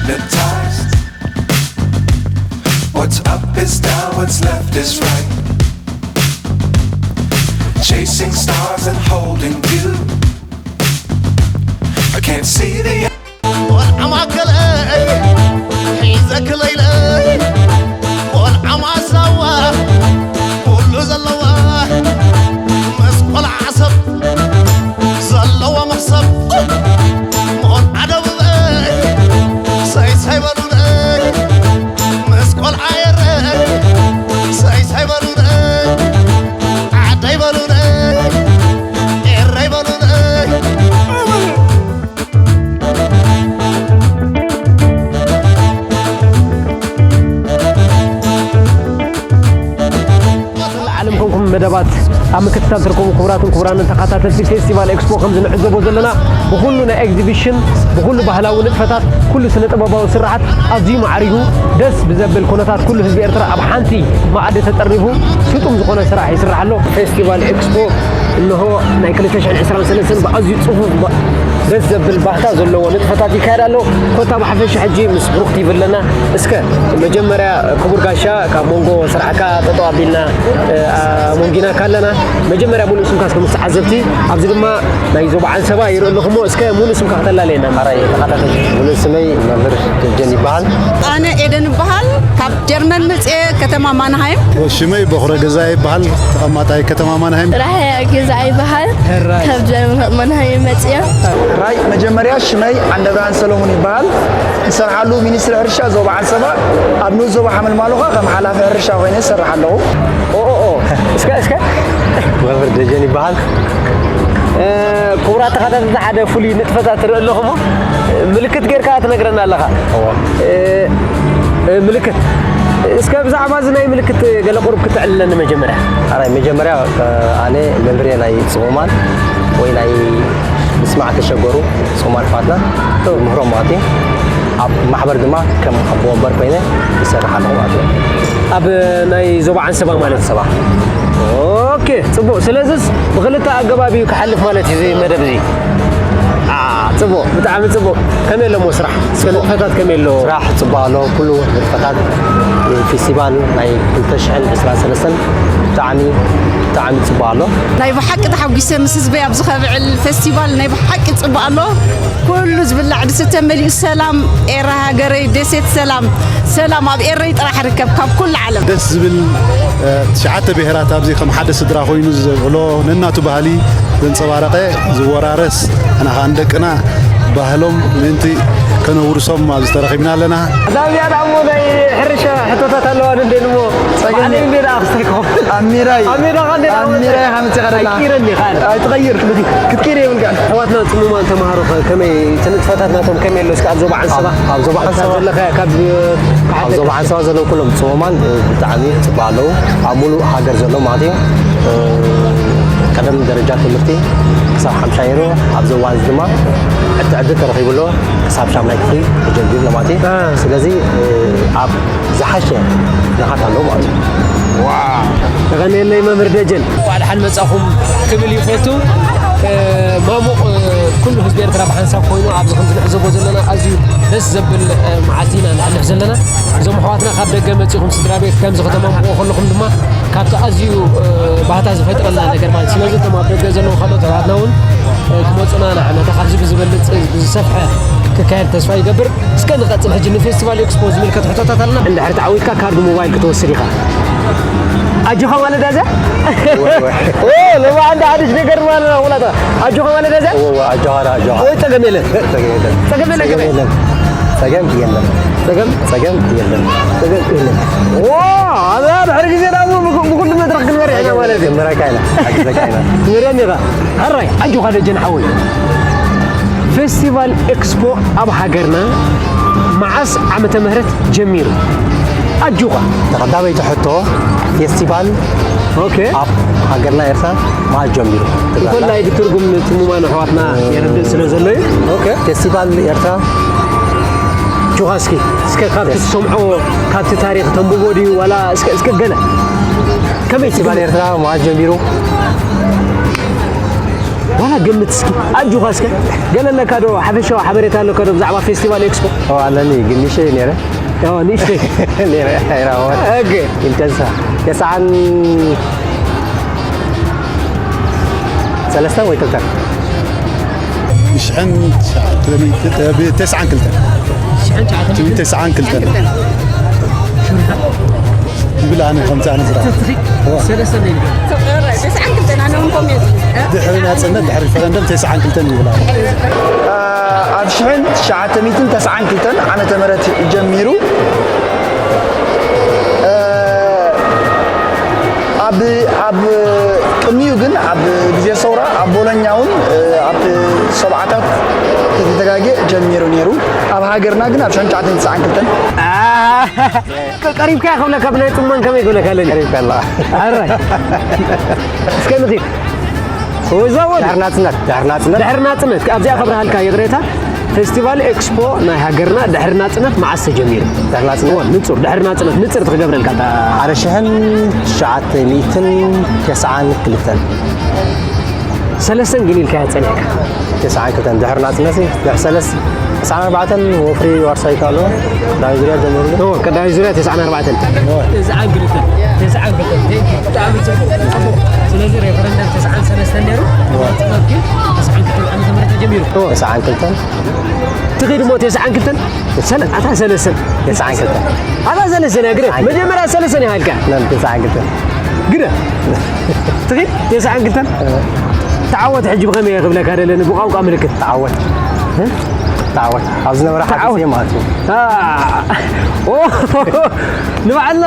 Hypnotized. What's up is down, what's left is right. Chasing stars and holding you. I can't see the ቆልዓ ማእከለይ ሒዘ ክለይለይ፣ ቆልዓ ማእሳዋ ኩሉ ዘለዋ፣ ምስ ቆልዓ ሰብ ዘለዋ መኽሰብ፣ ቆልዓ ደቡበይ ሰይሰይ በሉለይ፣ ምስ ቆልዓ ኤረይ ሰይሰይ በሉለይ፣ ዓደይ በሉለይ፣ ኤረይ በሉለይ። ዓለም ኮንኩም መደባት ኣብ ምክትታል ትርከቡ ክቡራትን ክቡራንን ተኸታተልቲ ፌስቲቫል ኤክስፖ፣ ከምዚ ንዕዘቦ ዘለና ብኹሉ ናይ ኤግዚቢሽን፣ ብኹሉ ባህላዊ ንጥፈታት፣ ኩሉ ስነ ጥበባዊ ስርሓት ኣዝዩ ማዕሪጉ ደስ ብዘብል ኩነታት ኩሉ ህዝቢ ኤርትራ ኣብ ሓንቲ መኣዲ ተጠርኒፉ ስጡም ዝኾነ ስራሕ ይስራሕ ኣሎ። ፌስቲቫል ኤክስፖ እንሆ ናይ ክልተ ሽሕን ዕስራን ሰለስተን ብኣዝዩ ጽፉፍ ባ-፣ ደስ ዘብል ባህታ ዘለዎ ንጥፈታት ይካየድ ኣሎ። ኮታ ብሓፈሻ ሕጂ ምስ ብሩክ ቲቪ ኣለና። እስከ መጀመርያ ክቡር ጋሻ ካብ መንጎ ስራሕካ ጠጠው ኣቢልና፣ እ፣ ኣሞንጊናካ ኣለና። መጀመርያ ሙሉእ ስምካ እስከ ምስ ተዓዘብቲ፣ ኣብዚ ድማ ናይ ዞባ ዓንሰባ ይርኢ ኣለኹሞ፣ እስከ ሙሉእ ስምካ ከተላለየና። ሓራይ ተኸታተልቲ። ሙሉእ ስመይ መምህር ደጀን ይበሃል። ኣነ ኤደን እበሃል፣ ካብ ጀርመን መጽኤ፣ ከተማ ማንሃይም። ሽመይ በኹረ ገዛ ይበሃል፣ ተቐማጣይ ከተማ ማንሃይም። ራህያ ገዛ ይበሃል፣ ካብ ጀርመን ማንሃይም መጽኤ። ራይ መጀመርያ ሽመይ ዓንደብርሃን ሰሎሞን ይበሃል። ዝሰርሓሉ ሚኒስትሪ ሕርሻ ዞባ ዓንሰባ፣ ኣብ ንኡስ ዞባ ሓመልማሎ ኸኣ ከም ሓላፊ ሕርሻ ኮይነ ዝሰርሕ ኣለኹ። ኦ፣ ኦ፣ ኦ። እስከ፣ እስከ። መምህር ደጀን ይበሃል። እ፣ ክቡራት ተኸታተልቲ፣ ሓደ ፍሉይ ንጥፈታት ትርኢ ኣለኹሞ፣ ምልክት ጌርካ ትነግረና ኣለኻ። እወ። እ፣ እ፣ ምልክት። እስከ ብዛዕባ እዚ ናይ ምልክት ገለ ቁሩብ ክተዕልለኒ መጀመርያ። ኣራይ፣ መጀመርያ፣ እ፣ ኣነ መምህር ናይ ጽሙማን ወይ ናይ ምስማዕ ተሸገሩ ጽሙማን ኣሕዋትና ይምህሮም ማለት እዩ። ኣብ ማሕበር ድማ ከም ኣቦ ወንበር ኮይነ ይሰርሕ ኣለኹ ማለት እዩ። ኣብ ናይ ዞባ ዓንሰባ ማለት? ዓንሰባ። ኦኬ፣ ጽቡቕ። ስለዚስ ብኽልተ ኣገባብ እዩ ክሓልፍ ማለት እዩ እዚ መደብ እዚ። አ፣ ጽቡቕ፣ ብጣዕሚ ጽቡቕ። ከመይ ኣሎ እሞ ስራሕ? እስከ ንጥፈታት ከመይ ኣሎ? ስራሕ ጽቡቕ ኣሎ። ኩሉ ንጥፈታት ፌስቲቫል ናይ ክልተ ሽሕን ዕስራን ሰለስተን ብጣዕሚ፣ ብጣዕሚ ጽቡቕ ኣሎ። ናይ ብሓቂ ተሓጒሰ ምስ ህዝበይ ኣብዚ ከብዕል ፌስቲቫል ናይ ብሓቂ ጽቡቕ ኣሎ። ኩሉ ዝብላዕ ዝስተ መሊኡ ሰላም ኤረ ሃገረይ ደሴት ሰላም፣ ሰላም ኣብ ኤረይ ጥራሕ ርከብ ካብ ኩሉ ዓለም። ደስ ዝብል፣ እ፣ ትሽዓተ ብሄራት ኣብዚ ከም ሓደ ስድራ ኮይኑ ዘብዕሎ ነናቱ ባህሊ ዘንጸባረቐ ዝወራረስ፣ ንሕና ኸኣ ንደቅና ባህሎም ምእንቲ ከነውርሶም ኣብዚ ተረኺብና ኣለና። እዛ እዚኣ ደኣ እሞ ናይ ሕርሻ ሕቶታት ኣለዋ እንዴ እሞ ጸገም ባዕለይ እንዴ ደኣ ክስተይኮ። ኣብ ሜዳይ። ኣብ ሜዳ ኸኣ እንዴ ደኣ ኣብ ሜዳይ ኸኣ መጺኻ ደላ። ኣይቅይረኒ ኸኣ። ኣይትቐይር። ክትቅይር የብልካን። ኣሕዋትና ጽሙማን ተምሃሮ ኸ ከመይ፣ እቲ ንጥፈታት ናቶም ከመይ ኣሎ? እስከ ኣብ ዞባ ዓንሰባ ኣብ፣ ኣብ ዞባ ዓንሰባ ዘለኻ ካብ ኣብ ዞባ ዓንሰባ ዘለዉ ኩሎም ጽሙማን፣ እ፣ ብጣዕሚ ጽቡቕ ኣለዉ። ኣብ ሙሉእ ሃገር ዘሎ ማለት እዩ። እ፣ ቀደም ደረጃ ትምህርቲ ክሳብ ሓምሻይ ነይሩ። ኣብዚ እዋን እዚ ድማ ዕድል፣ ዕድል ተረኺቡ ኣሎ። ክሳብ ሻምናይ ክፍሊ ተጀሚሩ ኣሎ ማለት እዩ። እ። ስለዚ፣ እ፣ ኣብ ዝሓሸ ንኻት ኣለዉ ማለት እዩ። ዋው! የቐንየለይ መምህር ደጀን። እንኳዕ ደሓን መጻኹም ክብል ይፈቱ። እ፣ ማሙቕ፣ እ፣ ኩሉ ህዝቢ ኤርትራ ብሓንሳብ ኮይኑ ኣብዚ ከምዚ ንዕዘቦ ዘለና ኣዝዩ ደስ ዘብል፣ እ፣ መዓልቲ ኢና ነሕልፍ ዘለና። እዞም ኣሕዋትና ካብ ደገ መጺኹም ስድራ ቤት ከምዚ ከተማምቑ ከለኹም ድማ ካብቲ ኣዝዩ፣ እ፣ ባህታ ዝፈጥረልና ነገር ማለት እዩ። ስለዚ እቶም ኣብ ደገ ዘለዉ ካልኦት ኣሕዋትና እውን፣ እ፣ ክመጹና ንዓመታ ካብዚ ብዝበልጽ፣ ብዝሰፍሐ ክካየድ ተስፋ ይገብር። እስከ ንቐጽል። ሕጂ ንፌስቲቫል ኤክስፖ ዝምልከት ሕቶታት ኣለና። እንድሕር ተዓዊትካ ካርድ ሞባይል ክትወስድ ኢኻ። ኣጆኻ ማለት እዛ? ወይ፣ ወይ። ኦ፣ ሎሚ ዓንዲ ሓድሽ ነገር ማለት ነው፣ ውላታ። ኣጆኻ ማለት እዛ? እወ፣ እወ፣ ኣጆኻ፣ ኣጆኻ። ወይ ጸገም የለን። ጸገም የለን። ጸገም የለን፣ ጸገም የለን። ጸገም የለን። ጸገም የለን። ጸገም የለን። ዋ፣ ኣዛ ድሕሪ ግዜ ደኣ እሞ ብኩ-፣ ብኩሉ መድረኽ ክንመርሕ ኢና ማለት እዩ። ክንመርሓካ ኢና፣ ክንሓግዘካ ኢና። ንረኒ ኢኻ። ሕራይ፣ ኣጆኻ ደጀን ሓወይ። ፌስቲቫል ኤክስፖ ኣብ ሃገርና መዓስ ዓመተ ምህረት ጀሚሩ? ኣጆኻ። ተቐዳመይቲ ሕቶ፣ ፌስቲቫል ኦኬ። ኣብ ሃገርና ኤርትራ መዓስ ጀሚሩ? ይኾን ናይ ብትርጉም ትሙማን ኣሕዋትና የረድእ ስለ ዘሎ እዩ። ኦኬ። ፌስቲቫል ኤርትራ ኣጆኻ እስኪ፣ እስከ ካብቲ የስ። ትሰምዖ፣ ካብቲ ታሪኽ ተንብቦ ድዩ ዋላ እስከ፣ እስከ ገለ ከመይ ፌስቲቫል ትግምት? ኤርትራ መዓስ ጀሚሩ? ዋላ ግምት እስኪ ኣጆኻ እስከ ገለ ኣለካ ዶ ሓፈሻዊ ሓበሬታ ኣለካ ዶ ብዛዕባ ፌስቲቫል ኤክስፖ? ኣለኒ ግን ንእሽተይ ነይረ። ንእሽተይ ነይረ። ኣይራኸበን። ኢንተንሳ። ተስዓን ሰለስተን ወይ ክልተን? ብሽሕን ተስዓን ክልተን። ተስዓን ክልተን። ይብል ኣነ ከምዚ ኣነ ዝረኣ። ሰለስተ ነይሩ። ተስዓን ክልተን ኣነ እውን ከምኡ እየ። ድሕሪ ናጽነት ድሕሪ ሪፈረንደም ተስዓን ክልተን ይብል ኣነ። ኣብ ሽሕን ትሽዓተ ሚእትን ተስዓን ክልተን ዓመተ ምህረት ጀሚሩ ኣብ ኣብ ቅድሚኡ ግን ኣብ ግዜ ሰውራ ኣብ ቦሎኛ እውን ኣብ ሰብዓታት ተተጋጌ ጀሚሩ ነይሩ። ኣብ ሃገርና ግን ኣብ ሽሕን ትሽዓተ ሚእትን ተስዓን ክልተን ቀሪብካ ክብለካ ብናይ ጽሞን ከመይ ክብለካ ኣለኒ? ቀሪብካ ኣለኻ። ኣራይ። እስከ ንኺድ። ወዛ ወደ። ድሕሪ ናጽነት፣ ድሕሪ ናጽነት። ድሕሪ ናጽነት፣ ኣብዚኣ ከብርሃልካ ይቕሬታ፣ ፌስቲቫል ኤክስፖ ናይ ሃገርና ድሕሪ ናጽነት መዓስ ተጀሚሩ? ድሕሪ ናጽነት። እወ፣ ንጹር፣ ድሕሪ ናጽነት፣ ንጽር ትኽገብረልካ። ሓደ ሽሕን ትሽዓተ ሚእትን ተስዓን ክልተን። ሰለስተን ግን ኢልካያ ጸኒሕካ። ተስዓን ክልተን፣ ድሕሪ ናጽነት፣ ድሕሪ ሰለስ-፣ ተስዓን ኣርባዕተን ወፍሪ ዋርሳይ ካሎ፣ ቀዳማይ ዙርያ ጀሚሩ። እወ፣ ቀዳማይ ዙርያ ተስዓን ኣርባዕተን። እወ። ተስዓን ክልተን፣ ተስዓን ክልተን፣ thank you። ብጣዕሚ ጽቡቕ፣ ጽቡቕ። ስለዚ ሬፈረንደም ተስዓን ሰለስተን ነይሩ፣ እወ። ጽቡቕ ግን ተስዓን ክልተን ዓመተ ምህረት ተጀሚሩ። እወ። ተስዓን ክልተን። ትኺድ እሞ ተስዓን ክልተን፣ ሰለ-፣ ኣታ ሰለስተን። ተስዓን ክልተን። ኣታ ሰለስተን እያ ግደፍ። ተስዓን ክልተን። መጀመርያ ሰለስተን ኢኻ ኢልካ። ለን ተስዓን ክልተን። ግደፍ። ትኺድ ተስዓን ክልተን። ተዓወት ሕጂ ብኸመይ እየ ክብለካ ደለኒ ብቋንቋ ምልክት። ተዓወት። እ? ተዓወት። ኣብ ዝነበረ ተዓወት። ሓዲስ እየ ማለት እዩ። አ፣ ኦ፣ ንባዕልና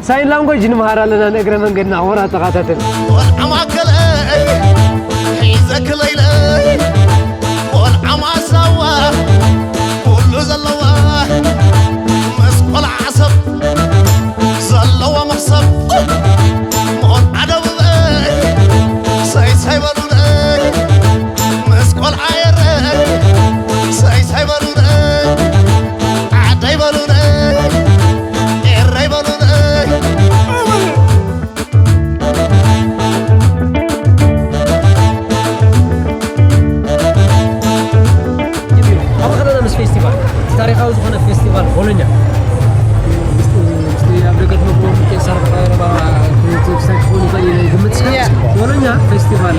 ሳይን ላንጎጅ ንምሃር ኣለና ንእግረ መንገድና ሆራ ተኻታተል። ቆልዓ ማእከለይ ሒዘ ክለይለይ ቆልዓ ማሳዋ ኩሉ ዘለዋ ምስ ቆልዓ ሰብ ዘለዋ መኽሰብ ቆልዓ ደቡበይ ሰይሰይ በሉለይ ምስ ቆልዓ ኤረይ ሰይሰይ በሉለይ ዓደይ በሉለይ ኤረይ በሉለይ። ኣብ ከለና ምስ ፌስቲቫል፣ እቲ ታሪኻዊ ዝኾነ ፌስቲቫል ቦሎኛ፣ ምስቲ፣ ምስቲ ኣብ ደገ ትነግሮ ቄሳር፣ ባባ፣ ክሳይ ክኸውን ይኽእል ኢለ ይግምት። እስከ ያ። ቦሎኛ ፌስቲቫል፣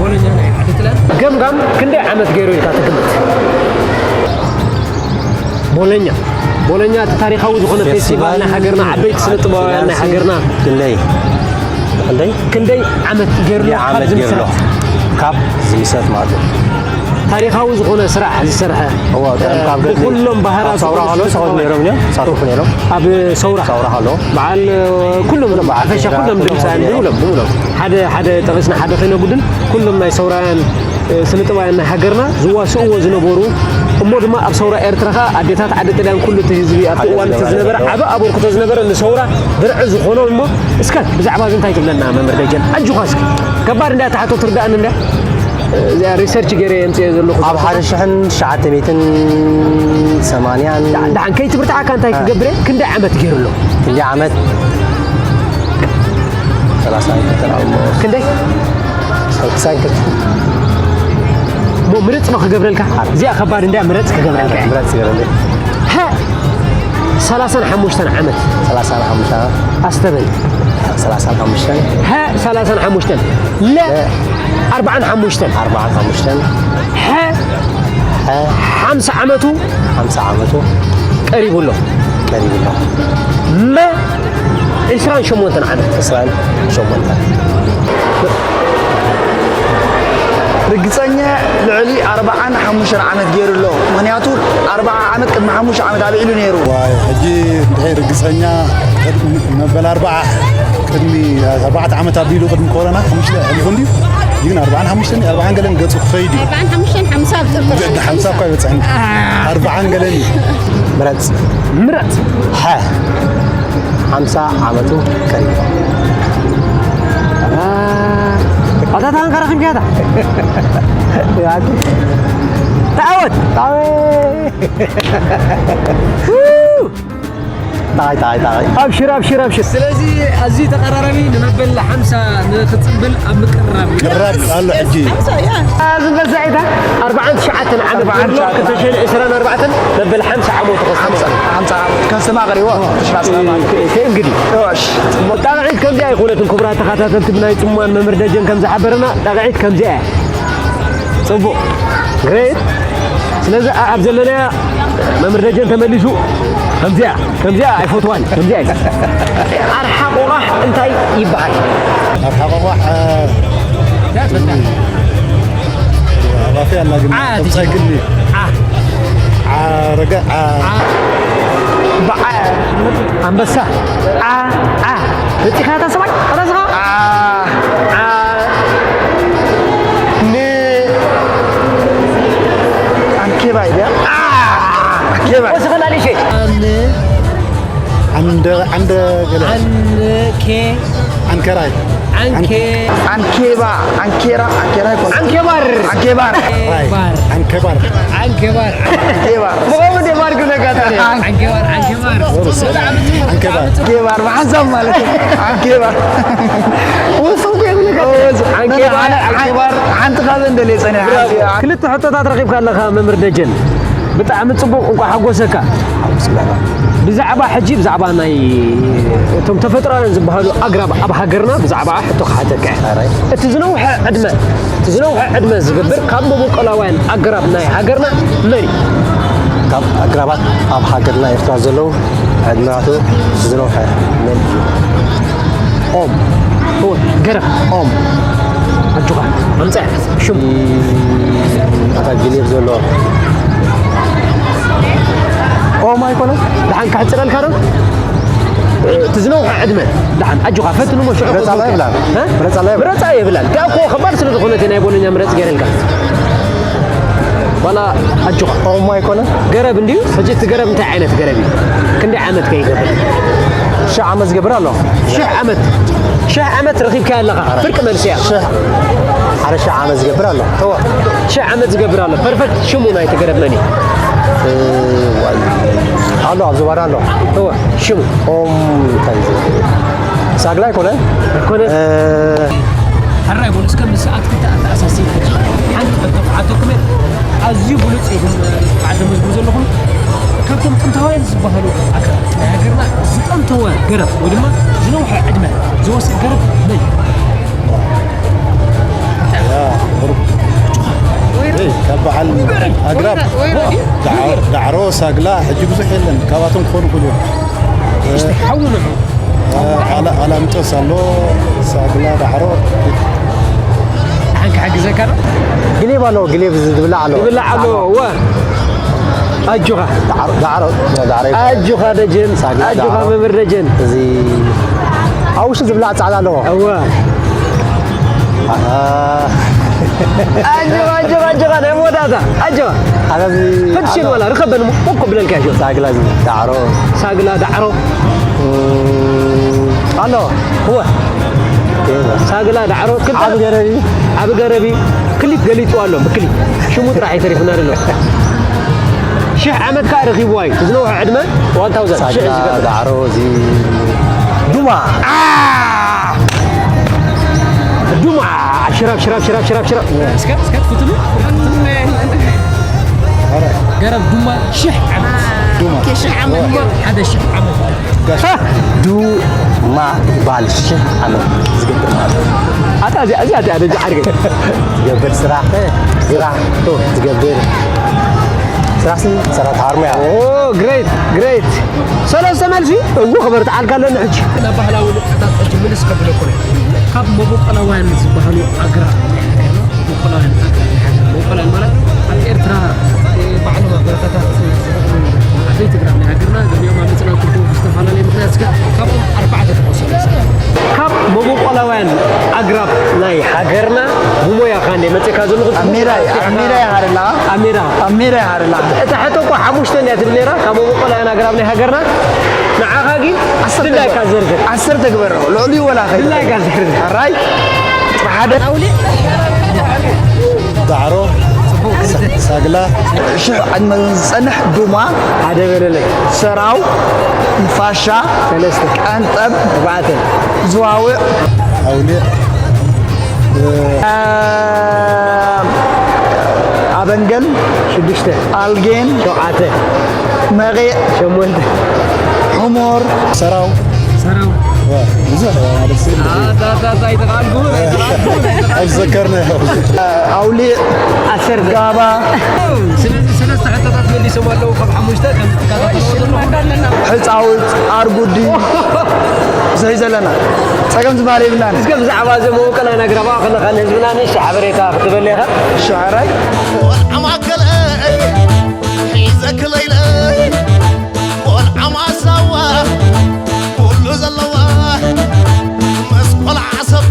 ቦሎኛ ናይ ዓዲ ጥልያን ገምጋም ክንደይ ዓመት ገይሩ ኢልካ ትግምት? ቦሎኛ። ቦሎኛ እቲ ታሪኻዊ ዝኾነ ፌስቲቫል ፌስቲቫል ናይ ሃገርና፣ ዓበይቲ ስነ ጥበባውያን ናይ ፊናንስ ሃገርና። ክንደይ? ክንደይ? ክንደይ ዓመት ገይሩ ኣሎ ክንደይ ካብ ዓመት ገይሩ ኣሎ? ዝምስረት? ካብ ዝምስረት ማለት እዩ። ታሪኻዊ ዝኾነ ስራሕ ዝሰርሐ፣ እዎ፣ ቀደም ካብ ገድሊ፣ ብኩሎም ባህራት ካብ ሰውራ ዝኾኑ ከለዉ ስነ ሰባት ጥበባውያን። ነይሮም እዮም፣ ይሳተፉ ነይሮም። ኣብ ሰውራ። ሰውራ ከለዉ። በዓል፣ ኩሎም፣ ኩሎም በዓል ሓፈሻ፣ ፌስቲቫል፣ ኩሎም ኩሎም ድምፃውያን፣ ከለዉ። ብምሎም፣ ብምሎም። ሓደ፣ ሓደ ጠቒስና ሓደ ከይነጉድል፣ ኩሎም ናይ ሰውራውያን ስነ ጥበባውያን ናይ ሃገርና ዝዋስእዎ ዝነበሩ፣ እሞ ድማ ኣብ ሰውራ ኤርትራ ኸኣ ኣዴታት ዓዲ ጥልያን ኩሉ እቲ ህዝቢ ኣብቲ ዓዲ እዋን እቲ ጥልያን ዝነበረ ዝነበረ። ዓቢ ኣበርክቶ ዝነበረ ንሰውራ ድርዒ ዝኾኖም እሞ፣ እስከ ብዛዕባ እዚ እንታይ ትብለና መምህር ደጀን? ኣጆኻ እስከ። ከባድ እንድያ እታ ሕቶ ትርድኣኒ እንድያ። እዚኣ ሪሰርች ገይረ የምጽኦ ዘለኹ። ኣብ ሓደ ሽሕን ትሽዓተ ሚእትን ሰማንያን ደሓን ከይትብርትዓካ እንታይ እ። ክገብር እየ? ክንደይ ዓመት ገይሩ ኣሎ? ክንደይ ዓመት? ሰላሳ ይፈተን ኣሎ። ክንደይ? ሰላሳ ይፈተን። ሞ ምርጽ ሞ ክገብረልካ? እዚኣ ከባድ እንድያ ምረጽ ክገብረልካ እየ። ምረጽ ክገብረልካ። ሀ ሰላሳን ሓሙሽተን ዓመት። ሰላሳን ሓሙሽተን። ኣስተበል። ሰላሳን ሓሙሽተን። ሀ ሰላሳን ሓሙሽተን። ለ ለ ኣርባዓን ሓሙሽተን። ኣርባዓን ሓሙሽተን። ሐ ሐ ሓምሳ ዓመቱ ሓምሳ ዓመቱ ቀሪቡ ኣሎ። ቀሪቡ ኣሎ። መ ዕስራን ሸሞንተን ዓመት። ዕስራን ሸሞንተን። ርግጸኛ ልዕሊ ኣርባዓን ሓሙሽተን ዓመት ገይሩ ኣሎ። ምኽንያቱ ኣርብዓ ዓመት ቅድሚ ሓሙሽተ ዓመት ኣልዒሉ ነይሩ። ዋይ፣ ሕጂ እንድሕር ርግጸኛ ቅድሚ መበል ኣርብዓ ቅድሚ ኣርባዕተ ዓመት ኣቢሉ ቅድሚ ኮሮና ሓሙሽተ ኣሕሊፉ እንድዩ። ግን ኣርባዓን ሓሙሽተን ኣርባዓን ገለን ገጹ ክኸይድ እዩ። ኣርባዓን ሓሙሽተን ሓምሳ ኣብ ጥርጥር። ገ-፣ ሓምሳ እኳ ኣይበጽሕን። ኣርባዓን ገለን እዩ። ምረጽ። ምረጽ። ሓ። ሓምሳ ዓመቱ ቀሪቡ። ኣታ ታንካ ረኺብካታ? ተዓወት። ጣይ ጣይ ጣይ። ኣብሽር፣ ኣብሽር፣ ኣብሽር። ስለዚ ኣዝዩ ተቐራራቢ ንመበል ሓምሳ ንኽጽንብል ኣብ ምቅርራብ እዩ። ምቅርራብ ኣሎ ሕጂ። ሓምሳ እያ። ኣብዚ በዛሒታ ኣርባዓን ትሽዓተን ዓመት ኣርባዓን ዘሎ ትሽዓተን። ክልተ ሽሕን ዕስራን ኣርባዕተን መበል ሓምሳ ዓመቱ ከስተማቕር። ሓምሳ፣ ሓምሳ ዓመት ከስተማቕር እዎ። ትሽዓተን ዓመት። ከ-፣ ከእንግዲህ። እወ፣ እሺ። ጣቕዒት ከምዚኣ ኣይኮነትን ክቡራት ተኸታተልቲ ብናይ ጽምዋን መምህር ደጀን ከም ዝሓበረና ጣቕዒት ከምዚኣ እያ። ጽቡቕ። ግሬት። ስለዚ ኣ-፣ ኣብ ዘለናያ መምህር ደጀን ተመሊሱ። ከምዚኣ፣ ከምዚኣ ኣይፈትዋን፣ ከምዚኣ እዩ። ኣርሓ ቆቋሕ እንታይ ይበሃል? ኣርሓ ቆቋሕ፣ እ፣ ኣባኺ ኣላ ግን ዓ፣ ተምሳይ ግሊ። ዓ። ዓ፣ ረገ፣ ዓ። ዓ። በዓ። ኣንበሳ። ዓ፣ ዓ። በጺኻ እታ ሰማይ? ረስኻ? ዓ። ዓ። ን። ኣንኬባ እዩ ድያ? ዓ። ኣንኬባ። ወስኸና ሊሸ። ኣን። ኣንደ፣ ኣንደ ገለ። ኣንኬ። ኣንከራይ። ኣንኬ። ኣንኬባ፣ ኣንኬራ፣ ኣንኬራ ይኮን? ኣንኬባር። ኣንኬባር። ራይ። ባር። ኣንኬባር። ኣንኬባር። ኣንኬባር። ብኸምኡ ደባር ክነጋጥም። ኣንኬባር፣ ኣንኬባር። ዞሮ ሰ-፣ ኣንኬባር። ኣንኬባር ብሓንሳብ ማለት እዩ። ኣንኬባር። ወሰንኩ እየ ብለካ። ኣንኬባር፣ ሓንቲ፣ ኣንኬባር። ሓንቲ ካብ እንደልየ ጸኒሓ። ብራቮ። ሓንቲ። ክልተ ሕቶታት ረኺብካ ኣለኻ መምህር ደጀን። ብጣዕሚ ጽቡቕ፣ እንቋዕ ሓጎሰካ። ብዛዕባ ሕጂ፣ ብዛዕባ ናይ እቶም ተፈጥሮኣውያን ዝበሃሉ ኣግራብ ኣብ ሃገርና፣ ብዛዕባ ሕቶ ክሓተካ እየ። ኣራይ። እቲ ዝነውሐ ዕድመ፣ እቲ ዝነውሐ ዕድመ ዝገብር ካብ መበቆላውያን ኣግራብ ናይ ሃገርና መን እዩ? ካብ ኣግራባት ኣብ ሃገርና ኤርትራ ዘለዉ ዕድመታቱ ዝነውሐ መን እዩ? ኦም። እወ፣ ገረብ። ኦም። ኣጆኻ፣ ኣምጽኣ። ሽም። እም፣ ኣታ ግሊር ዘሎ። ኦም ኣይኮነን? ደሓን ከሕጽረልካ ዶ? እቲ ዝነውሐ ዕድመ። ደሓን፣ ኣጆኻ፣ ፈትንሞ ሽዑ ምረጻ ክወስደካ። ይብላል። እ? ምረጻ ይብላል። ምረጻ የብላን። ከኣ እኮ ከባድ ስለ ዝኾነት ናይ ቦሎኛ ምረጽ ገይረልካ። ዋላ ኣጆኻ። ኦም ኣይኮነን? ገረብ እንድዩ። ሕጂ እቲ ገረብ እንታይ ዓይነት ገረብ እዩ? ክንደይ ዓመት ከ ይገብር? ሽሕ ዓመት ዝገብር ኣሎ። ሽሕ ዓመት። ሽሕ ዓመት ረኺብካዮ ኣለኻ። ኣረ። ፍርቂ መልሲ እያ። ሽሕ፣ ሓደ ሽሕ ዓመት ዝገብር ኣሎ። እወ። ሽሕ ዓመት ዝገብር ኣሎ። ፐርፈክት። ሽሙ ናይቲ ገረብ መን እዩ? እ፣ ዋይ። ኣሎ፣ ኣብ ዝባዳ ኣሎ። እወ። ሽሙ? ኦም፣ እንታይ እዩ? ሳግላ ኣይኮነን? ኣይኮነን። እ፣ ሕራይ በሉ እስከ፣ ምስ ሰዓት ክልተ ኣተኣሳሲብ ሕጂ ሓንቲ ሕቶ ክሓተኩም እየ። ኣዝዩ ብሉጽ ኢኹም፣ እ፣ ዓዲ መዝግቡ ዘለኹም። ካብቶም ጥንታውያን ዝበሃሉ ኣካላት ናይ ሃገርና ዝጠንተወ ገረብ ወይ ድማ ዝነውሐ ዕድመ ዝወስድ ገረብ መን እዩ? ያ፣ ብሩክ። ኤይ፣ ካብ በዓል ኣግራብ። ወይራ፣ ወይራ ድዩ? ዳዕ-፣ ዳዕሮ፣ ሳግላ፣ ሕጂ ብዙሕ የለን። ካብኣቶም ክኾኑ ይኽእሉ እዮም። እስቲ ሓዊ ንዑ። ኣላ-፣ ኣላምጦስ ኣሎ፣ ሳግላ፣ ዳዕሮ። ሓን ክሕግዘካ ዶ? ግሌብ ኣሎ፣ ግሌብ ዝብላዕ ኣሎ። ዝብላዕ ኣሎ፣ ጻዕዳ። እወ። ኣጆኻ። ዳዕሮ፣ ዳዕሮ፣ ዳዕሮ። ኣጆኻ ደጀን፣ ሳግላ፣ ኣጆኻ ዳዕሮ። መምህር ደጀን። እዚ ኣብ ውሽጢ ዝብላዕ ጻዕዳ ኣለዎ። እወ። ኣሃ። ኣጆኻ፣ ኣጆኻ፣ ኣጆኻ፣ ናይ መወዳእታ። ኣጆኻ። ኣታ እዚ ፈትሽን ኣሎ። ዋላ ርከበን እሞ፣ ቁቁ ብለልካ እዮ። ሳግላ እዚ ዳዕሮ። ሳግላ ዳዕሮ። እም፣ ኣሎ። እወ። እወ። ሳግላ ዳዕሮ ክልተ ዓቢ ገረቢ። ዓቢ ገረቢ። ክሊፕ ገሊጹ ኣሎ፣ ብክሊፕ። ሽሙ ጥራሕ እዩ ተሪፉና ዘሎ። ሽሕ ዓመት ከኣ ረኺብዋ እዩ። ዝነውሐ ዕድመ፣ ዋን ታውዘንድ፣ ሽሕ ሳግላ ዝገብር። ዳዕሮ እዚ ዱማ። ኣ! ዱማ። ሽራብ፣ ሽራብ፣ ሽራብ፣ ሽራብ፣ ሽራብ። እስከ፣ እስከ ትፍትኑ? ገረብ ዱማ ሽሕ ዓመት። ዱማ። ኦኬ፣ ሽሕ ዓመት። ዱማ ሓደ ሽሕ ዓመት። ጋሽ። ዱማ ይበሃል፣ ሽሕ ዓመት ዝገብር ማለት እዩ። ኣታ እዚኣ፣ እዚኣ፣ እዚኣ፣ እዚኣ ዓርገ። ዝገብር ስራሕ፣ ስራሕ ዝገብር ስራሕ ሲ ሰራት ሃርሙያ። ኦ፣ ግሬት፣ ግሬት። ሰለስተ መልሲ፣ እዎ፣ ክበርትዓልካ ኣለኒ ሕጂ። ናብ ባህላዊ ንጥፈታት ሕጂ ምልስ ከብለኩም እየ። ካብ መበቆላውያን ዝበሃሉ ኣግራብ ናይ ሃገርና፣ መበቆላውያን ኣግራብ ናይ ሃገርና፣ መበቆላውያን ማለት ኣብ ኤርትራ፣ እ፣ ባዕሎም ኣብ በረኻታት ዝቦቕሉ ዓበይቲ ኣግራብ ናይ ሃገርና፣ ገሊኦም ኣብ ምጽናት ክቦ ብዝተፈላለየ ምኽንያት፣ እስከ ካብኦም ኣርባዕተ ጥቀሱ። ካብ መበቆላውያን ኣግራብ ናይ ሃገርና ብሞያኻ እንደ መጺእካ ዘለኹ ኣብ ሜዳ እየ፣ ኣብ ሜዳ እየ ሃርላ። ኣብ ሜዳ። ኣብ ሜዳ እየ ሃርላ። እታ ሕቶ እኮ ሓሙሽተ እንድያ ትብል ነይራ፣ ካብ መበቆላውያን ኣግራብ ናይ ሃገርና። ንዓኻ ግን ዓሰርተ ድላይካ ግበር። ዘርዝር። ዓሰርተ ግበር፣ ልዕሊኡ ወላ ኸይድ። ድላይካ ዘርዝር። ኣራይ። ሓደ። ኣውሊዕ። ዳዕሮ። ሳግላ። ሽሕ ዕድመ ዝጸንሕ ዱማ። ሓደ በለለይ። ሰራው። ንፋሻ። ሰለስተ። ቀንጠብ። ኣርባዕተ። ዝዋውዕ። ኣውሊዕ። ኣበንገል። ሽዱሽተ። ኣልጌን። ሸውዓተ። መቒዕ። ሸሞንተ። ሑሞር። ሰራው። ሰራው። ዋ፣ ብዙሕ ማለት ስል ኣታታታ ይተቓልኩ። ኣይዘከርና። ኣውሊዕ። ዓሰርተ። ጋባ። ስለዚ ሰለስተ ሕቶታት መሊሶም ኣለዉ ካብ ሓሙሽተ። ከም ትካታተልዎ ዘለኹም። ሕፃውት፣ ኣርጉዲ። ብዙሕ እዩ ዘለና። ጸገም ዝበሃል የብልናን። እስከ ብዛዕባ እዞም መበቆላውያን ኣግራብ ከለኻ ንህዝብና ንእሽቶ ሓበሬታ ክትበል ኢኻ። ሽዕራይ። ቆልዓ ማእከለይ ሒዘ ክለይለይ፣ ቆልዓ ማሳዋ ኩሉ ዘለዋ፣ ምስ ቆልዓ ሰብ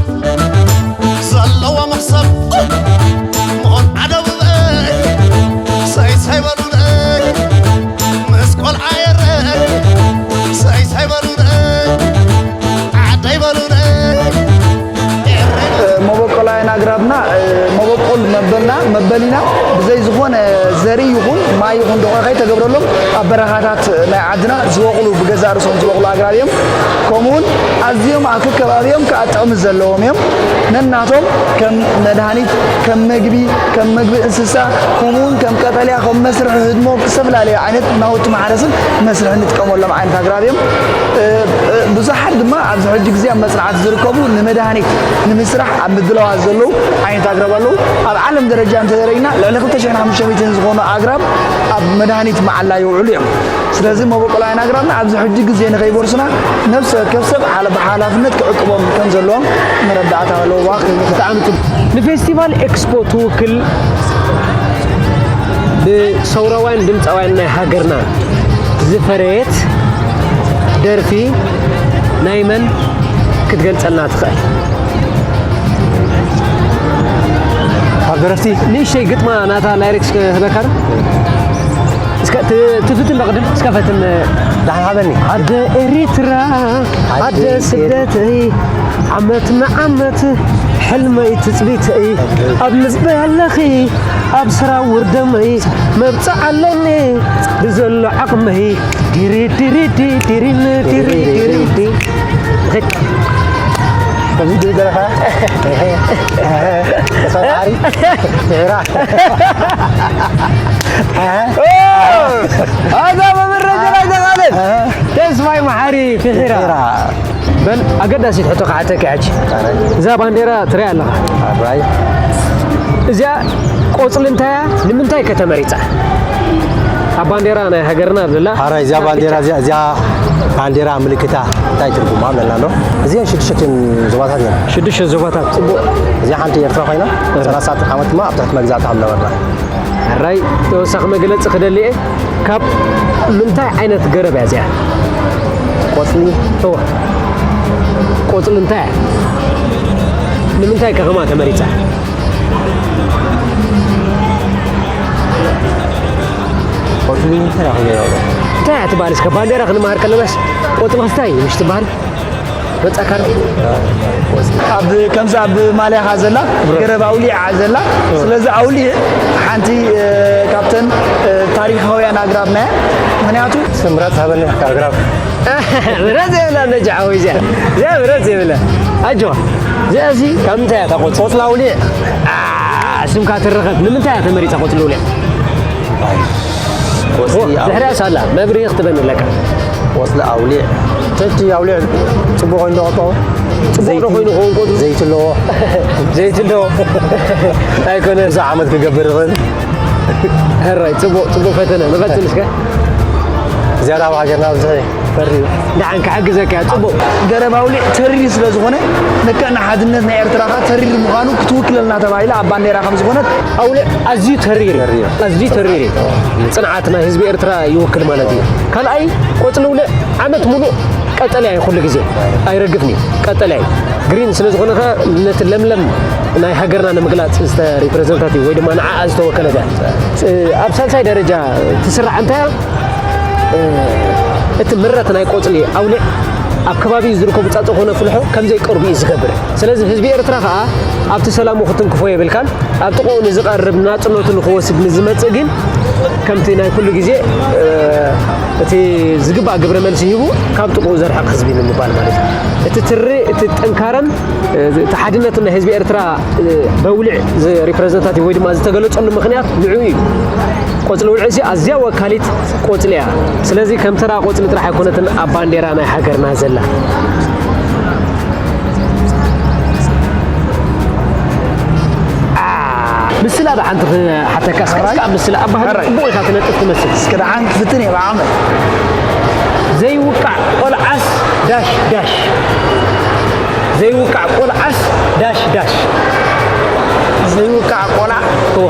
ዘለዎ መኽሰብ፣ ቆልዓ ደቡበይ ሰይሰይ በሉለይ፣ ምስ ቆልዓ ኤረይ ሰይሰይ በሉለይ፣ ዓደይ በሉለይ። መበቆላውያን ኣግራብና፣ መበቆል መበልና፣ መበሊና ብዘይ ዝኾነ ዘርኢ ይኹን ማይ ይኹን ደኾ ከይተገብረሎም ኣብ በረኻታት ናይ ዓድና ዝበቑሉ፣ ብገዛእ ርእሶም ዝበቑሉ ኣግራብ እዮም። ከምኡውን ኣዝዮም ኣብ ከከባቢኦም ከዓ ጥቕሚ ዘለዎም እዮም። ነናቶም ከም መድሃኒት፣ ከም መግቢ፣ ከም መግቢ እንስሳ፣ ከምኡውን ከም ቀጠልያ፣ ከም መስርሒ ህድሞ፣ ዝተፈላለዩ ዓይነት ናውቲ ማሕረስን መስርሒ እንጥቀመሎም ዓይነት ኣግራብ እዮም። እ፣ እ፣ ብዙሓት ድማ ኣብዚ ሕጂ ግዜ ኣብ መጽናዕቲ ዝርከቡ ንመድሃኒት ንምስራሕ ኣብ ምድላዋት ዘለዉ ዓይነት ኣግራብ ኣለዉ። ኣብ ዓለም ደረጃ እንተዘሪእና ልዕሊ ክልተ ሽሕን ሓሙሽተ ሚእትን ዝኾኑ ኣግራብ ኣብ መድሃኒት መዓላ ይውዕሉ እዮም። ስለዚ መበቆላውያን ኣግራብና ኣብዚ ሕጂ ግዜ ንኸይበርሱና ነፍሲ ወከፍ ሰብ ሓላ-፣ ብሓላፍነት ክዕቅቦም ከም ዘለዎም መረዳእታ ኣለዎ። ብጣዕሚ ጽቡቕ። ንፌስቲቫል ኤክስፖ ትውክል ብሰውራውያን ድምፃውያን ናይ ሃገርና ዝፈረየት ደርፊ ናይ መን ክትገልጸልና ትኽእል? ካብ ደረፍቲ ንእሽተይ ግጥማ ናታ ላይሪክስ ክህበካ ዶ? እስከ ት-፣ ትፍትን ዶ ቅድም? እስከ ፈትን። ደሓን ሃበኒ። ዓደ ኤሪትራ፣ ዓደ ዓደ ኤሪ- ስደተይ፣ ዓመት ንዓመት ሕልመይ ትጽቢተይ፣ ኣብ ልበይ ኣለኺ፣ ኣብ ስራ ውርደመይ፣ መብጽዓ ኣለኒ ብዘሎ ዓቕመይ፣ ዲሪ ዲሪ ዲ፣ ዲሪ ን፣ ዲሪ ዲሪ ዲ። ከምዚ ድብል ዘለኻ? ተሳታሪ? ፊራ? ኣዛ መመረጃ ላይ ተቓለስ። ተስፋይ መሓሪ፣ ፊራ። ፊራ። በል፣ ኣገዳሲት ሕቶ ክሓተካ ሕጂ። ኣረ። እዛ ባንዴራ ትሪኣ ኣለኻ? ኣራይ። እዚኣ ቆጽሊ እንታይ እያ? ንምንታይ ከ ተመሪጻ? ኣብ ባንዴራ ናይ ሃገርና ዘላ ኣራይ፣ እዚኣ ባንዴራ፣ እዚኣ፣ እዚኣ ባንዴራ ምልክታ እንታይ ትርጉማ ኣለና ዶ? እዚኣ ሽዱሽተ ዞባታት እየን። ሽዱሽተ ዞባታት፣ ጽቡቕ። እዚኣ ሓንቲ ኤርትራ ኮይና፣ እረ። ሰላሳ ዓመት ድማ ኣብ ትሕቲ መግዛእቲ ከም ነበርና። ኣራይ፣ ተወሳኺ መግለጺ ክደሊ እየ። ካብ ምንታይ ዓይነት ገረብ እያ እዚኣ? ቆጽሊ። እወ። ቆጽሊ እንታይ እያ? ንምንታይ ከ ከምኣ ተመሪጻ? ቆጽሊ እንታይ እያ ክገብራ? እንታይ እያ ትበሃል? እስከ ባንዴራ ክንመሃር ከለናስ ቆጽሊ ክስታይ እዩ፣ ምሽ ትበሃል? መጻካ ዶ? ኣብ፣ ከምዚ ኣብ ማልያኻ ዘላ ገረብ ኣውሊዕ እያ ዘላ። ስለዚ ኣውሊዕ ሓንቲ፣ እ፣ ካብተን፣ እ፣ ታሪኻውያን ኣግራብና እያ። ምኽንያቱ ስምረጽ ሃበኒ ኣግራብ። ምረጽ የብላ ነጃ ሓወይ እዚኣ። እዚኣ ምረጽ የብላ። ኣጆኻ። እዚኣ እዚ ካብ ምንታይ እያ እታ ቆጽሊ? ቆጽሊ ኣውሊዕ። ኣ፣ ስምካ ትረኸብ። ንምንታይ እያ ተመሪጻ ቆጽሊ ኣውሊዕ? ቆጽሊ ኦ፣ ኣውሊዕ። ድሕሪኣ ሳላ መብርሂ ክትበኒ ኣለካ። ቆጽሊ ኣውሊዕ። ተቲ ኣውሊዕ ጽቡቕ ኮይኑ ዶ ቆጽሎ? ጽቡቕ ዶ ዘይት-፣ ኮይኑ ክኸውን ቆጽሉ? ዘይት ኣለዎ። ዘይት ኣለዎ። ኣይኮነን። ብዙሕ ዓመት ክገብር ይኽእል። ሕራይ፣ ጽቡቕ፣ ጽቡቕ ፈተነ። ንቐጽል እስከ። ዝያዳ ኣብ ሃገርና ብዙሕ እዩ። ተሪር። ደሓን ክሕግዘካ እያ፣ ጽቡቕ። ገረብ ኣውሊዕ ተሪር ስለ ዝኾነ፣ ልክዕ ንሓድነት ናይ ኤርትራ ከኣ ተሪር ምዃኑ ክትውክለልና ተባሂላ ኣብ ባንዴራ ከም ዝኾነት። ኣውሊዕ ኣዝዩ ተሪር እዩ። ተሪር። ኣዝዩ ተሪር እዩ። ጽንዓት ናይ ህዝቢ ኤርትራ ይውክል ማለት እዩ። ካልኣይ፣ ቆጽሊ ኣውሊዕ ዓመት ሙሉእ ቀጠልያ እዩ፣ ኩሉ ግዜ ኣይረግፍን እዩ። ቀጠልያ እዩ። ግሪን ስለ ዝኾነ ከኣ ነቲ ለምለም ናይ ሃገርና ንምግላጽ ዝተ-፣ ሪፕረዘንታት እዩ፣ ወይ ድማ ንዓኣ ዝተወከለት እያ። እ፣ ኣብ ሳልሳይ ደረጃ ትስራዕ እንታይ እያ? እ፣ እቲ ምረት ናይ ቆጽሊ ኣውሊዕ ኣብ ከባቢኡ ዝርከቡ ጻጸ ኮነ ፍልሖ ከም ዘይቀርቡ እዩ ዝገብር። ስለዚ ህዝቢ ኤርትራ ከኣ ኣብቲ ሰላሙ ክትንክፎ የብልካን። ኣብ ጥቕኡ ንዝቐርብ ናጽነቱ ንኽወስድ ንዝመጽእ ግን ከምቲ ናይ ኩሉ ግዜ፣ እ፣ እቲ ዝግባእ ግብረ መልሲ ሂቡ ካብ ጥቕኡ ዘርሕቕ ህዝቢ ንምባል ማለት እዩ። እቲ ትሪ፣ እቲ ጠንካራን፣ እ፣ እቲ ሓድነትን ናይ ህዝቢ ኤርትራ፣ እ፣ በውልዕ ዝ-፣ ሪፕረዘንታቲቭ ወይ ድማ ዝተገለጸሉ ምኽንያት ንዕኡ እዩ። ቆጽሊ ውልዕሲ ኣዝያ ወካሊት ቆጽሊ እያ። ስለዚ ከም ተራ ቆጽሊ ጥራሕ ኣይኮነትን ኣብ ባንዴራ ናይ ሃገርና ዘላ። አ፣ ምስላ ዶ ሓንቲ ክሓተካ እስከ? ሕራይ። እስከ ኣብ ምስላ ኣብ ባህሊ ሕራይ። ጽቡቕ ኢኻ ትነጥፍ ትመስል። እስከ ደሓን ክፍትን እየ ብዓቕመይ። ዘይውቃዕ ቆልዓስ ዳሽ ዳሽ። ዘይውቃዕ ቆልዓስ ዳሽ ዳሽ። ዘይውቃዕ ቆልዓ። እወ።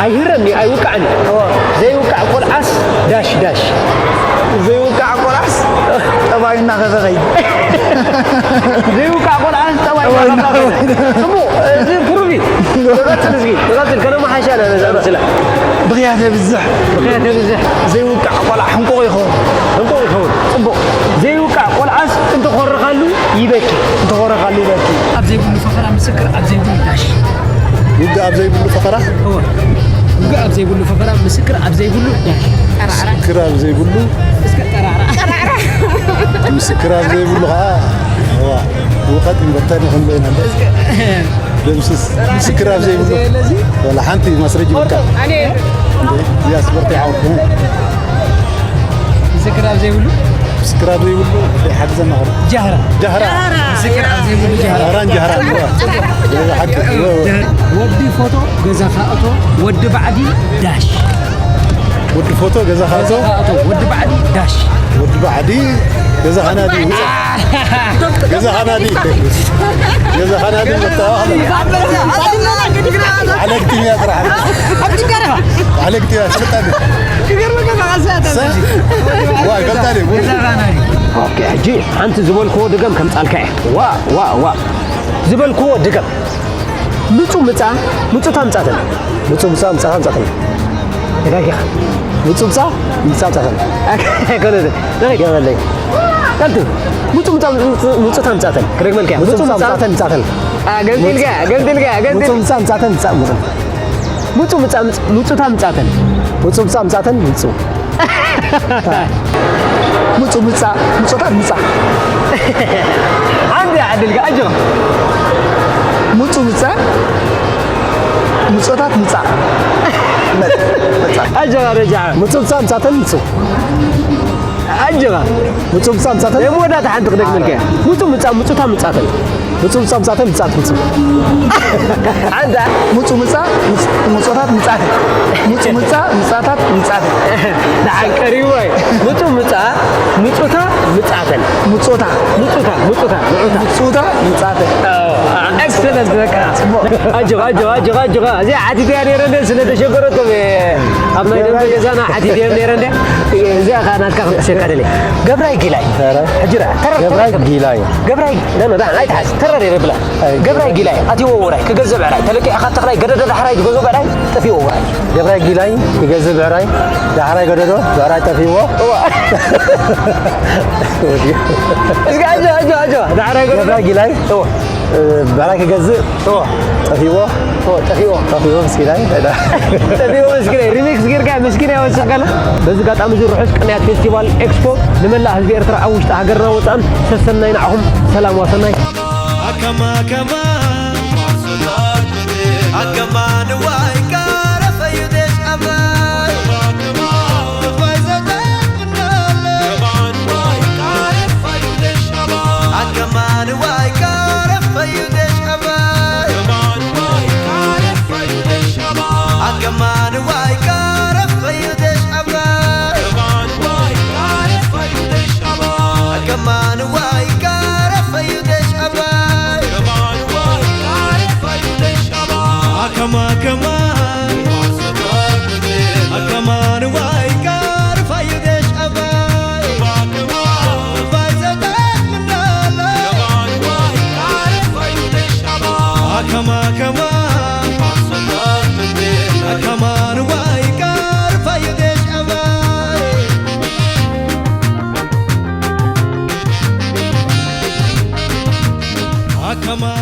ኣይህረኒ፣ ኣይውቃዕን። እወ። ዘይውቃዕ ቆልዓስ ዳሽ ዳሽ። ዘይውቃዕ ቆልዓስ ጠባዩ እናኸፈ ኸይድ። ዘይውቃዕ ቆልዓስ ጠባዩ ጠባዩ እናኸፈ። እናኸፈ። ጽቡቕ፣ እዚ ፕሩፍ እዩ። ንቐጽል እስኪ፣ ንቐጽል። ከነመሓይሻ ኢና ነዛ ምስላ። ብኽያት የብዝሕ። ብኽያት የብዝሕ። ዘይውቃዕ ቆልዓ ሕንቁቕ ይኸውን። ሕንቁቕ ይኸውን። ጽቡቕ። ዘይውቃዕ ቆልዓስ እንተኾረኻሉ ይበኪ። እንተኾረኻሉ ይበኪ። ኣብ ዘይብሉ ፈኸራ ምስክር ኣብ ዘይብሉ ዳሽ። ውግእ ኣብ ዘይብሉ ፈኸራ? እወ። ውግእ ኣብ ዘይብሉ ፈኸራ ምስክር ኣብ ዘይብሉ ዳሽ። ምስክር ኣብ ዘይብሉ? እስከ ጠራዕራዕ። ምስክር ኣብ ዘይብሉ ኸዓ፣ እዋ፣ ውቐት ይበተን ይኹን በይና። እስከ ደምስስ። ምስክር ኣብ ዘይብሉ? ወላ ሓንቲ ማስረጃ ይብልካ? ኣነ እዚኣ ስፖርት ይዓወት። ምስክር ኣብ ዘይብሉ? ምስክር ኣብ ዘይብሉ ይሓግዘና ኸሎ። ጃህራ። ጃህራ። ምስክር ኣብ ዘይብሉ ጃህራ። ጃህራን ጃህራን። ወላ ሓቂ። ወዲ ፎቶ ገዛ ካእቶ፣ ወዲ ባዕዲ ዳሽ። ወዲ ፎቶ ገዛ ካእቶ። ገዛ ካእቶ፣ ወዲ ባዕዲ ዳሽ። ወዲ ባዕዲ ገዛ ኻናዲ። ገዛ ኻናዲ። ገዛ ኻናዲ መታወቕ። ዓለግቲ እያ ጥራሕ። ዓለግቲ እያ ስልጣን። ዋ፣ ይፈልጣ ድዩ? ኦኬ፣ ሕጂ ሓንቲ ዝበልክዎ ድገም ከምጻልካ እየ። ዋ፣ ዋ፣ ዋ። ዝበልክዎ ድገም። ምጹ ምጻ፣ ምጹታ ምጻተን። ምጹ ምጻ፣ ምጻታ ምጻተን። ተጋጊኻ። ምጹ ምጻ፣ ምጻ ምጻተን። ኣይኮነን። ደቂቅ ገበለይ። ቀልጥፍ። ምጹ ምጻ፣ ምጹ-፣ ምጹታ ምጻተን። ክደግመልካ። ምጹ ምጹ ምጻ፣ ምጻ፣ ምጻተን ምጻተን። አ፣ ገምጢልካ፣ ገምጢልካ፣ ገምጢል-፣ ምጹ ምጻ፣ ምጻተን ምጻ-፣ ምጹ። ምጹ ምጻ፣ ምጽ-፣ ምጹታ ምጻተን። ምጹ ምጻ፣ ምጻተን ምጹ። ምጹ ምጻ፣ ምጾታት ምጻ። ሓንቲ ይዓድልካ፣ ኣጆኻ። ምጹ ምጻ፣ ምጾታት ምጻ። መጽ-፣ መጻ። ኣጆኻ ረጃዓ። ምጹ ምጻ፣ ምጻተን ምጹ። ኣጆኻ። ምጹ ምጻ፣ ምጻተን ናይ መወዳእታ ሓንቲ ክደግመልካ እየ። ምጹ ምጻ፣ ምጹታ ምጻተን። ምጹ ምጻ፣ ምጻተ ምጻት ምጹ። ሓንታ። ምጹ ምጻ፣ ምጽ-፣ ምጾታት ምጻተ። ምጹ ምጻ፣ ምጻታት ምጻተ። ደሓን ቀሪቡ እዩ። ምጹ ምጻ፣ ምጹታ ምጻተን። ምጾታ። ምጹታ፣ ምጹታ፣ ምዑታ። ምጹታ ምጻተ። ኣዎ፣ ኤክሰለንት፣ በቃ። ጽቡቕ። ኣጆኻ፣ ኣጆኻ፣ ኣጆኻ፣ ኣጆኻ። እዚኣ ሓቲተያ ነይረ እንደ ስለ ተሸገረቶም፣ ኣብ ናይ ደንበ ገዛና ሓቲተዮም ነይረ እንደ። እዚኣ ኸኣ ናትካ ክትሸቃ ደለ። ገብራይ ጊላይ። ኧረ። ሕጂ ርኣ፣ ተረ-፣ ገብራይ ተረ-፣ ጊላይ። ገብራይ፣ ኖ፣ ኖ፣ ዳ-፣ ኣይትሓዝ፣ ተረር የብላ። ኣይ፣ ገብራይ ጊላይ፣ ኣትይዎ ውራይ፣ ክገዝእ ብዕራይ፣ ተለቂዕኻ ተኽላይ፣ ገደደ ዳሕራይ፣ ትገዝኦ ብዕራይ፣ ጠፊእዎ ውራይ። ገብራይ ጊላይ፣ ክገዝእ ብዕራይ፣ ዳሕራይ ገደዶ፣ ብዕራይ ጠፊእዎ። እዋ። እስኪ ኣጆ፣ ኣጆ፣ ኣጆ፣ ዳሕራይ ገደዶ። ገብራይ ጊላይ፣ እዋ። እ፣ ብዕራይ ክገዝእ፣ እዋ። ጠፊእዎ። እዋ፣ ጠፊእዎ። ጠፊእዎ ምስኪናይ። ጠፊእዎ ምስኪናይ። ሪሚክስ ጌርካ ምስኪናይ ወስኽ ከሎ። በዚ ኣጋጣሚ እዚ ርሑስ ቅንያት ፌስቲቫል ኤክስፖ ንመላእ ህዝቢ ኤርትራ ኣብ ውሽጢ ሃገርና ወጻእን ሰሰናይ ንዓኹም። ሰላም ዋሰናይ። ኣከማ ከማ ኣከማ ንዋይ ካረፈዩ ደሽ ኣባይ። ኣከማ ንዋይ ካረፈዩ ደሽ ኣባይ። ኣከማ ንዋይ ካረፈዩ ደሽ ኣባይ። ኣከማ ንዋይ ካረፈዩ ደሽ ኣባይ። ኣከማ ከማ ኣከማ ንዋይ ካረፈዩ ደሽ ኣባይ። Kama